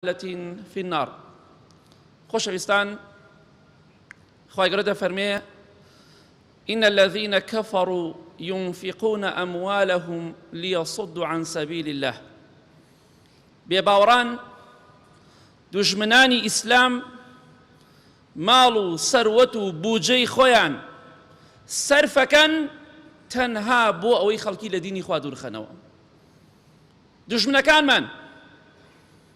فی النار. خۆشەویستان، خوای گەورە دەفەرمێ: إن الذين كفروا ينفقون أموالهم ليصدوا عن سبيل الله. بێباوەڕان، دوژمنانی ئیسلام، ماڵ و سەروەت و بوجەی خۆیان سەرفەکەن تەنها بۆ ئەوەی خەڵکی لە دینی خوا دوورخەنەوە. دوژمنەکانمان،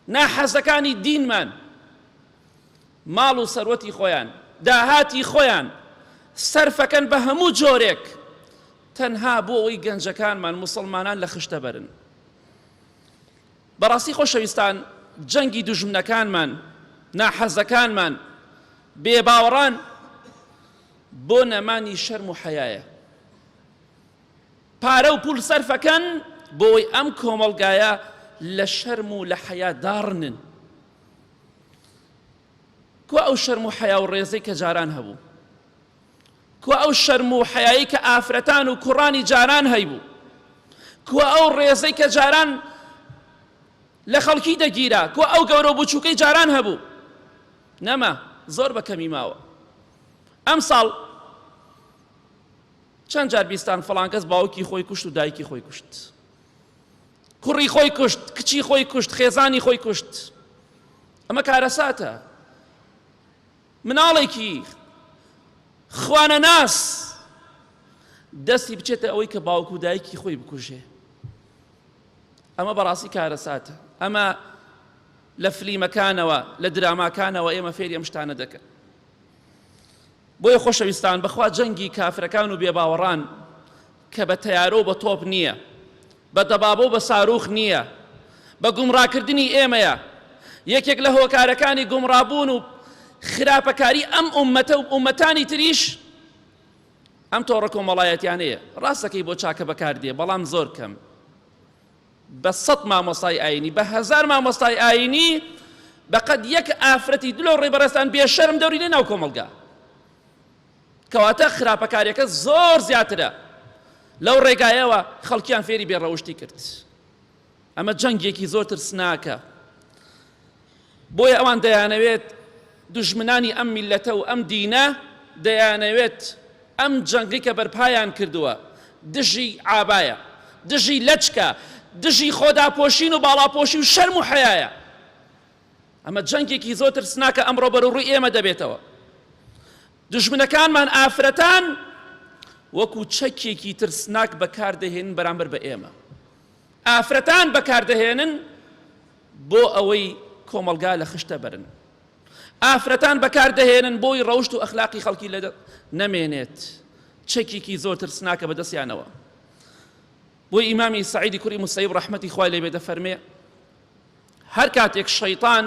ناحەزەکانی دینمان، ماڵ و سەروەتی خۆیان، داهاتی خۆیان سەرفەکەن بە هەموو جۆرێک تەنها بۆ ئەوەی گەنجەکانمان، موسڵمانان لە خشتە بەرن. بەڕاستی خۆشەویستان، جەنگی دوژمنەکانمان، ناحەزەکانمان، بێباوەڕان بۆ نەمانی شەرم و حەیایە. پارە و پول سەرفەکەن بۆی ئەم کۆمەڵگایە لە شەرم و لە حەیا داڕنن. کوا ئەو شەرم و حەیا و ڕێزەی کە جاران هەبوو؟ کوا ئەو شەرم و حەیایی کە ئافرەتان و کوڕانی جاران هەیبوو؟ کوا ئەو ڕێزەی کە جاران لە خەڵکی دەگیرا؟ کوا ئەو گەورە و بچووکەی جاران هەبوو؟ نەما، زۆر بە کەمی ماوە. ئەمساڵ چەند جار بیستان فڵان کەس باوکی خۆی کوشت و دایکی خۆی کوشت، کوڕی خۆی کوشت، کچی خۆی کوشت، خێزانی خۆی کوشت. ئەمە کارەساتە. مناڵێکی خوانەناس دەستی بچێتە ئەوەی کە باوک و دایکی خۆی بکوژێ، ئەمە بەڕاستی کارەساتە. ئەمە لە فلیمەکانەوە، لە دراماکانەوە ئێمە فێری ئەم شتانە دەکەن. بۆیە خۆشەویستان، بەخوا جەنگی کافرەکان و بێباوەڕان کە بە تەیارە و بە تۆپ نییە، بە دەبابە و بە ساروخ نییە، بە گومڕاکردنی ئێمەیە. یەکێک لە هۆکارەکانی گومڕابوون و خراپەکاری ئەم ئوممەتە و ئوممەتانی تریش ئەم تۆڕە کۆمەڵایەتیانەیە. ڕاستەکەی بۆ چاکە بەکاردێ، بەڵام زۆر کەم. بە سەت مامۆستای ئاینی، بە هەزار مامۆستای ئاینی، بەقەد یەک ئافرەتی دلۆ ڕێ بەڕێزتان بێ شەرم دەوری لێ ناو کۆمەڵگا. کەواتە خراپەکاریەکە زۆر زیاترە. لەو ڕێگایەوە خەڵکیان فێری بێ ڕەوشتی کرد. ئەمە جەنگێکی زۆر ترسناکە. بۆیە ئەوان دەیانەوێت، دوژمنانی ئەم میللەتە و ئەم دینە دەیانەوێت ئەم جەنگەی کە بەرپایان کردووە دژی عابایە، دژی لەچکە، دژی خۆداپۆشین و باڵاپۆشی و شەرم و حەیایە. ئەمە جەنگێکی زۆر ترسناکە ئەمڕۆ بەرەوڕووی ئێمە دەبێتەوە. دوژمنەکانمان ئافرەتان وەکو چەکێکی ترسناک بەکاردەهێنن بەرامبەر بە ئێمە. ئافرەتان بەکاردەهێنن بۆ ئەوەی کۆمەڵگا لە خشتە بەرن. ئافرەتان بەکاردەهێنن بۆی ڕەوشت و ئەخلاقی خەڵکی لە نەمێنێت. چەکێکی زۆر ترسناکە بەدەستیانەوە. بۆی ئیمامی سەعیدی کوڕی موسەیب ڕەحمەتی خوای لێ بێ دەفەرمێ: هەر کاتێک شەیتان،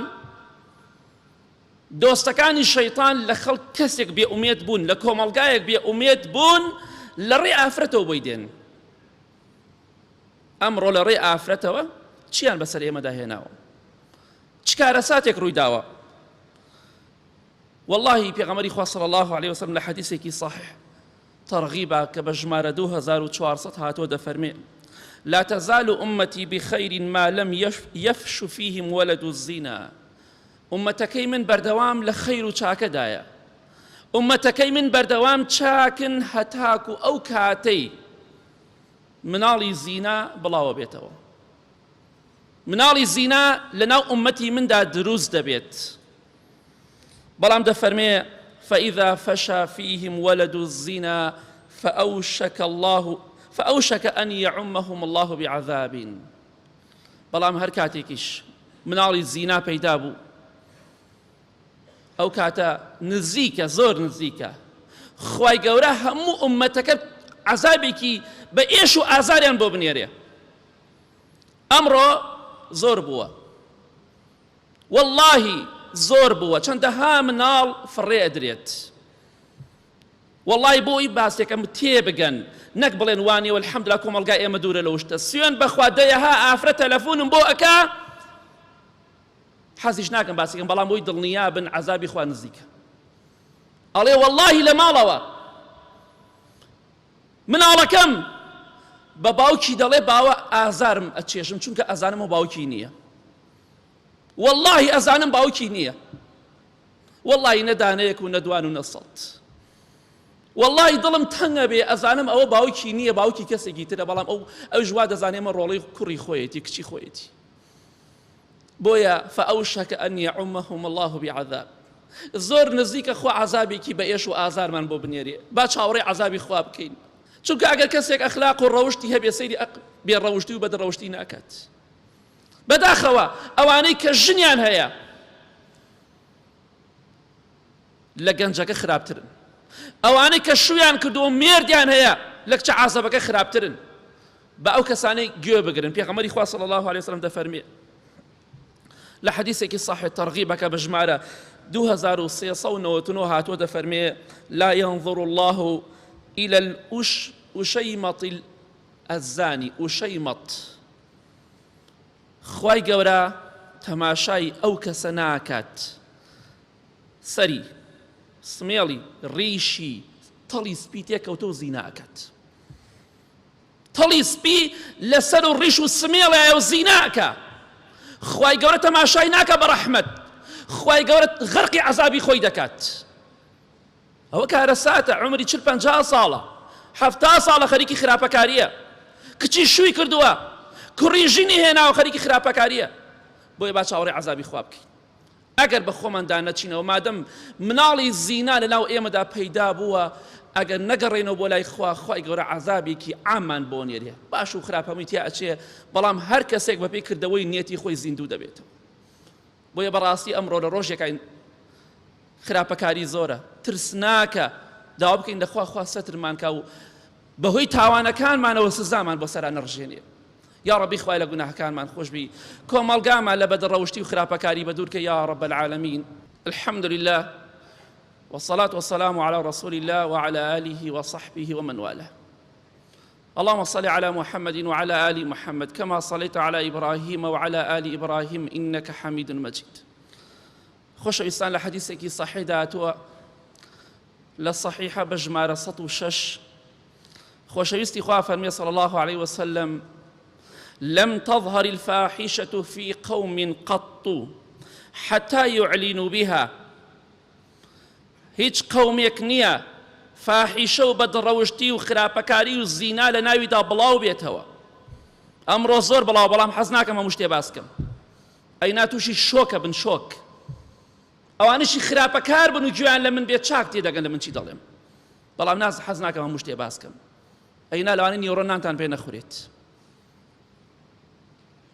دۆستەکانی شەیتان لە خەڵک کەسێک بێ ئومێد بوون، لە کۆمەڵگایەک بێ ئومێد بوون، لە ڕێی ئافرەتەوە بۆی دێن. ئەمڕۆ لە ڕێی ئافرەتەوە چیان بەسەر ئێمەدا هێناوە؟ چ کارەساتێک ڕووی داوە؟ واللهی پێغەمبەری خوا صلی الله علیه وسلم لە حەدیثێکی صحیح تەرغیبا کە بە ژمارە 2400 هاتووە دەفەرمێ: لا تزال أمتي بخير ما لم يفش فيهم ولد الزنا. ئومەتەکەی من بەردەوام لە خەیر و چاکەدایە، ئومەتەکەی من بەردەوام چاکن هەتاکو ئەو کاتەی مناڵی زینا بڵاوە بێتەوە. مناڵی زینا لەناو ئومەتی مندا دروست دەبێت. بەڵام دەفەرمێ: فإذا فشا فيهم ولد الزنا فأوشك الله فأوشك أن يعمهم الله بعذاب. بەڵام هەر کاتێکیش مناڵی زینا پەیدا بوو، ئەو کاتە نزیکە، زۆر نزیکە خوای گەورە هەموو ئومەتەکە عەزابێکی بە ئێش و ئازاریان بۆ بنێرێ. ئەمڕۆ زۆر بووە، واللهی زۆر بووە، چەندەها مناڵ فڕێ ئەدرێت. وەڵای بۆ ئەوی باسێکەم تێبگەن نەک بڵێن وانیە والحمدللە کۆمەڵگای ئێمە دوورە لەو شتە. سوێن بەخوا دەیەها ئافرەت تەلەفونم بۆ ئەکا، حەزیش ناکەم باسیکەم، بەڵام بۆی دڵنیا بن عەزابی خوا نزیکە. ئەڵێ وەڵاهی لە ماڵەوە مناڵەکەم بە باوکی دەڵێ باوە ئازارم ئەچێژم، چونکە ئەزانم و باوکی نییە. وەڵاهی ئەزانم باوکی نییە وەڵاهی نە دانەیەک و نە دوان و نە سەد وەڵاهی دڵم تەنگ ئەبێ ئەزانم ئەوە باوکی نییە باوکی کەسێکی ترە بەڵام ئەو ئەوش وا دەزانێ ئەمە ڕۆڵەی کوڕی خۆیەتی کچی خۆیەتی بۆیە فأوشك أن يعمهم الله بعذاب زۆر نزیکە خوا عەزابێکی بە ئێش و ئازارمان بۆ بنێرێ با چاوەڕێی عەزابی خوا بکەین چونکە ئەگەر کەسێک ئەخلاق و ڕەوشتی هەبێ سەیری بێ ڕەوشتی و بەدڕەوشتی ناکات بەداخەوە ئەوانەی کە ژنیان هەیە لە گەنجەکە خراپترن ئەوانەی کە شویان کردووە مێردیان هەیە لە کچە عازەبەکە خراپترن بە ئەو کەسانەی گوێ بگرن پێغەمبەری خوا صلی الله علیه وسلم دەفەرمێ لە حەدیثێکی صحیح تەرغیبەکە بە ژمارە 2399 هاتووە دەفەرمێ لا ينظر الله إلى الأش أشيمط الزاني أشيمط خوای گەورە تەماشای ئەو کەسە ناکات سەری سمێڵی ڕیشی تەڵی سپی تێکەوتە و زینا ئەکات تەڵی سپی لەسەر و ڕیش و سمێڵایە و زینا ئەکا خوای گەورە تەماشای ناکا بە ڕەحمەت خوای گەورە غەرقی عەزابی خۆی دەکات ئەوە کارەساتە عومری چل پەنجا ساڵە حەفتا ساڵە خەریکی خراپەکاریە کچی شووی کردووە کوڕی ژنی هێناوە خەریکی خراپەکاریە بۆیە با چاوەڕێی عەزابی خوا بکەین ئەگەر بە خۆماندا نەچینەوە مادەم مناڵی زینا لەناو ئێمەدا پەیدا بووە ئەگەر نەگەڕێنەوە بۆ لای خوا خوای گەورە عەزابێکی عاممان بۆ نێرێ باش و خراپ هەمووی تیا ئەچێ بەڵام هەر کەسێک بەپێی کردەوەی نیەتی خۆی زیندوو دەبێتەوە بۆیە بەڕاستی ئەمڕۆ لە ڕۆژێکاین خراپەکاری زۆرە ترسناکە داوا بکەین لە خوا خوا سەترمان کا و بەهۆی تاوانەکانمانەوە سزامان بۆ سەرا نەڕژێنێ یا ڕەبی خوای لە گوناهەکانمان خۆشبی کۆمەڵگامان لە بەدڕەوشتی و خراپەکاری بەدوورکە یا رب العالمین الحمد لله والصلاة والسلام على رسول الله وعلى آله وصحبه ومن والاه اللهم صل على محمد وعلى آل محمد كما صليت على إبراهيم وعلى آل إبراهيم إنك حميد مجيد خۆشەویستان لە حەدیسێکی صحیحدا هاتووە لە صحیحە بە ژمارە 106 خۆشەویستی خوا فەرمی صلی الله عليه وسلم لم تظهر الفاحشة في قوم قط حتى يعلنوا بها هیچ قەومێک نییە فاحیشە و بەدڕەوشتی و خراپەکاری و زینا لە ناویدا بڵاو بێتەوە ئەمڕۆ زۆر بڵاو بەڵام حەز ناکەم هەموو شتێ باس کەم ئەینا تووشی شۆکە بن شۆک ئەوانشی خراپەکار بن و گوێیان لە من بێت چاک تێدەگەن لە من چی دەڵێم بەڵام ناز حەز ناکەم هەموو شتێ باس کەم ئەینا لەوانەیە نیوەڕۆ نانتان پێ نەخورێت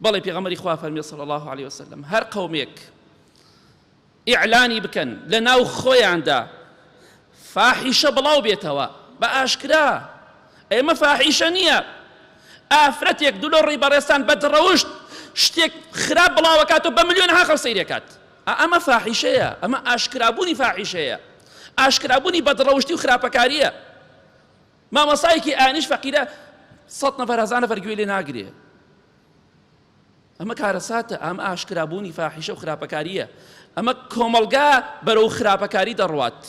بەڵێ پێغەمبەری خوا فەرمی صلی الله علیه وسلم هەر قەومێک ئیعلانی بکەن لە ناو خۆیاندا فاحیشە بڵاو بێتەوە بە ئاشکرا ئێمە فاحیشە نییە ئافرەتێک دولۆ ڕی بەڕێستان بەدڕەوشت شتێک خراپ بڵاوەکاتەوە بە ملیۆن ها خەڵ سەیرەکات ئەمە فاحیشەیە ئەمە ئاشکرابوونی فاحیشەیە ئاشکرابوونی بەدڕەوشتی و خراپەکاریە مامۆسایەکی ئانیش فەقیرە سەد نەفەر هەزار نەفەر گوێی لێ ناگرێ ئەمە کارەساتە، ئەمە ئاشکرابوونی فاحیشە و خراپەکارییە، ئەمە کۆمەڵگا بەرەو خراپەکاری دەڕوات.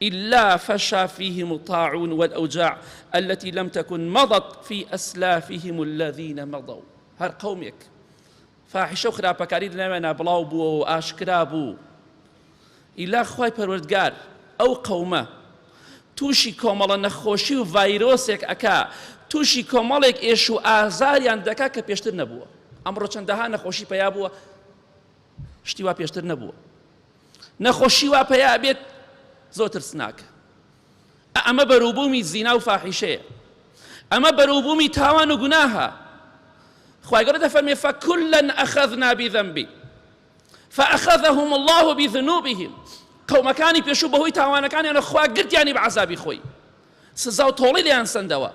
إلا فشا فيهم الطاعون والأوجاع التي لم تكن مضت في أسلافهم الذين مضوا هەر قەومێک فاحیشە و خراپەکاری لەناویانا بڵاو بووە و ئاشکرا بوو ئیلا خوای پەروەردگار ئەو قەومە تووشی کۆمەڵە نەخۆشی و ڤایرۆسێک ئەکا تووشی کۆمەڵێک ئێش و ئازاریان دەکا کە پێشتر نەبووە ئەمڕۆ چەندەها نەخۆشی پەیا بووە شتی وا پێشتر نەبووە نەخۆشی وا پەیا بێت زۆر ترسناکە ئەمە بەروبوومی زینا و فاحیشەیە ئەمە بەروبوومی تاوان و گوناهە خوای گەورە دەفەرمێ فکلا ئەخذنا بذنبی فأخذهم اللە بذنوبهم قەومەکانی پێشوو بەهۆی تاوانەکانیانە خوا گرتیانی بە عەزابی خۆی سزا و تۆڵەی لێیان سەندەوە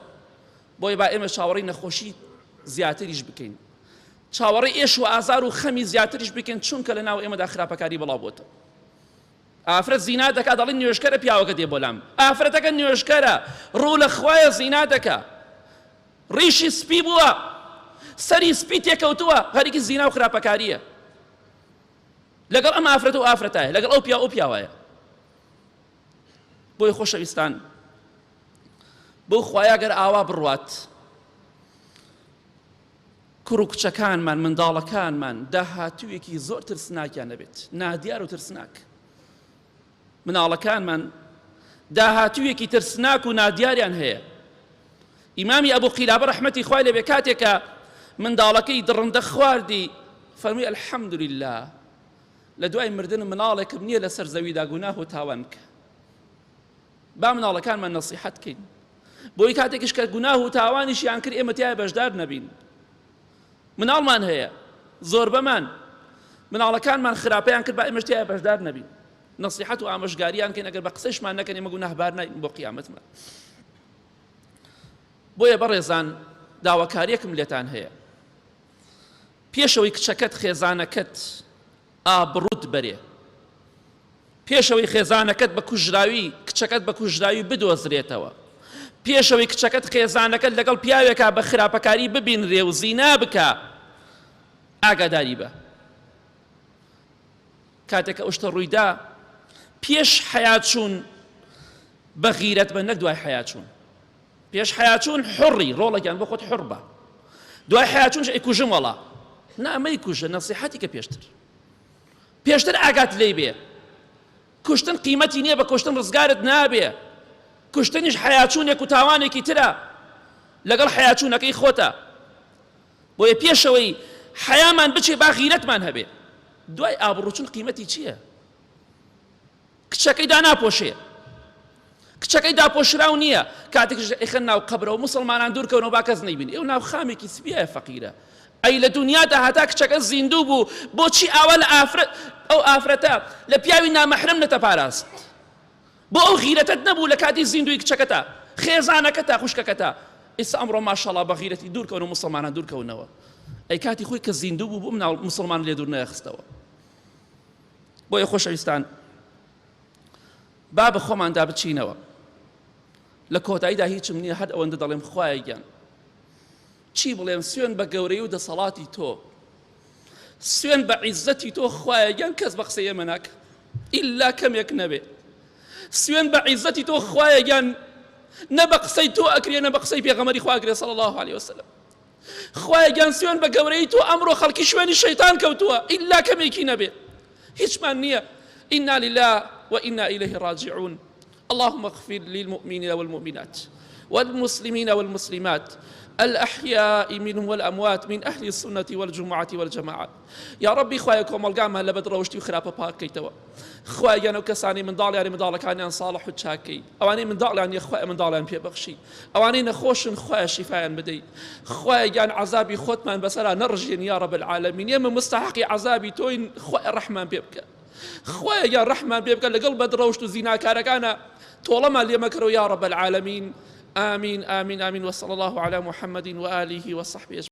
بۆیە با ئێمە چاوەڕێی نەخۆشی زیاتریش بکەین چاوەڕێی ئێش و ئازار و خەمی زیاتریش بکەین چونکە لە ناو ئێمەدا خراپەکاری بڵاو بۆتەوە ئافرەت زینا دەکات دەڵێن نوێژکەرە پیاوەکە دێ بۆلام ئافرەتەکە نوێژکەرە ڕوو لە خوایە زینا دەکا ڕیشی سپی بووە سەری سپی تێکەوتووە خەریکی زینا و خراپەکاریە لەگەڵ ئەم ئافرەت و ئافرەتایە لەگەڵ ئەو پیاو ئەو پیاوایە بۆی خۆشەویستان بۆ خوایە گەر ئاوا بڕوات. کوڕ و کچەکانمان، منداڵەکانمان داهاتوویەکی زۆر ترسناکیان دەبێت، نادیار و ترسناک. مناڵەکانمان داهاتوویەکی ترسناک و نادیاریان هەیە. ئیمامی ئەبو قیلابە ڕەحمەتی خوای لێبێ کاتێک کە منداڵەکەی دڕندە خواردی فەرمووی الحمدللە لە دوای مردنم مناڵێکم نییە لەسەر زەویدا گوناه و تاوان بکە. با مناڵەکانمان نەسیحەت کەین بۆی کاتێکیش کە گوناه و تاوانیشیان کرد ئێمە تیایا بەشدار نەبین. مناڵمان هەیە زۆربەمان مناڵەکانمان خراپەیان کرد با ئێمەش تیایا بەشدار نەبین، نەسیحەت و ئامۆژگاریان کەین، ئەگەر بە قسەیشمان نەکەن ئێمە گوناهبار نابین بۆ قیامەتمان. بۆیە بەڕێزان داواکاریەکم لێتان هەیە، پێشەوەی کچەکەت خێزانەکەت ئابڕوت بەرێ، پێشەوەی خێزانەکەت بە کوژراوی کچەکەت بە کوژراوی بدۆزرێتەوە، پێشەوەی کچەکەت خێزانەکەت لەگەڵ پیاوێکا بە خراپەکاری ببینرێ و زینا بکا، ئاگاداری بە. کاتێک کە ئەو شتە ڕوویدا پێش حەیاچوون بە غیرەت بە نەک دوای حەیاچوون. پێش حەیاچوون حوڕی ڕۆڵەگیان بۆ خۆت حوڕ بە، دوای حەیاچوونش ئەیکوژم وەڵا. نا مەیکوژە، نەسیحەتی کە پێشتر. پێشتر ئاگات لێی بێ. کوشتن قیمەتی نییە، بە کوشتن ڕزگارت نابێ. کوشتنیش حەیاچوونێک و تاوانێکی ترە لەگەڵ حەیاچوونەکەی خۆتە. بۆیە پێشەوەی حەیامان بچێ با غیرەتمان هەبێ. دوای ئابڕووچوون قیمەتی چییە؟ کچەکەی داناپۆشێ، کچەکەی داپۆشراو نییە، کاتێکیش ئەیخەن ناو قەبرەوە موسڵمانان دوور کەونەوە با کەس نەیبینێ، ئەو ناو خامێکی سپیایە فەقیرە، ئەی لە دونیادا هەتا کچەکە زیندوو بوو بۆچی ئاوا لە ئافرەت ئەو ئافرەتە لە پیاوی نامەحرەم نەتەپاراست؟ بۆ ئەو غیرەتەت نەبوو لە کاتی زیندووی کچەکەتا خێزانەکەتا خوشکەکەتا؟ ئێستا ئەمڕۆ ماشاڵا بە غیرەتی دوور کەونەوە موسڵمانان دوور کەونەوە، ئەی کاتی خۆی کە زیندوو بوو بۆ مناڵ موسڵمان لێ دوور نەخستەوە؟ بۆیە خۆشەویستان با بە خۆماندا بچینەوە. لە کۆتاییدا هیچم نییە هەر ئەوەندە دەڵێم خوایە گیان چی بڵێم سوێن بە گەورەی و دەسەڵاتی تۆ سوێن بە عیزەتی تۆ خوایە گیان کەس بە قسەی ئێمە ناکە ئیلا کەمێک نەبێ سوێن بە عیزەتی تۆ خوایە گیان نە بە قسەی تۆ ئەکرێ نە بە قسەی پێغەمبەری خوا ئەکرێ صلی الله علیه وسلم خوایە گیان سوێن بە گەورەی تۆ ئەمڕۆ خەڵکی شوێنی شەیتان کەوتووە ئیلا کەمێکی نەبێ هیچمان نییە إنا لله وإنا إليه راجعون اللهم اغفر للمؤمنين والمؤمنات والمسلمين والمسلمات الأحياء منهم والأموات من أهل السنة والجمعة والجماعة یا ڕەبی خوایە کۆمەڵگامان لە بەدڕەوشتی و خراپە پاک کەیتەوە خوایە گیان ئەو کەسانەی منداڵیانی منداڵەکانیان ساڵح و چاک کەی ئەوانەی منداڵیان نیە خوایە منداڵیان پێ بەخشی ئەوانەی نەخۆشن خوایە شیفایان بدەی خوایە گیان عەزابی خۆتمان بەسەرا نەڕژێنی یا رب العالمین ئێمە مستحقی عەزابی تۆین خوایە ڕەحمان پێ بکە خوایە گیان ڕەحمان پێ بکە لەگەڵ بەدڕەوشت و زیناکارەکانە تۆڵەمان لێ مەکەرەوە یا رب العالمین آمین آمین آمین وصلی الله علی محمد وآله وصحبه اجمعین.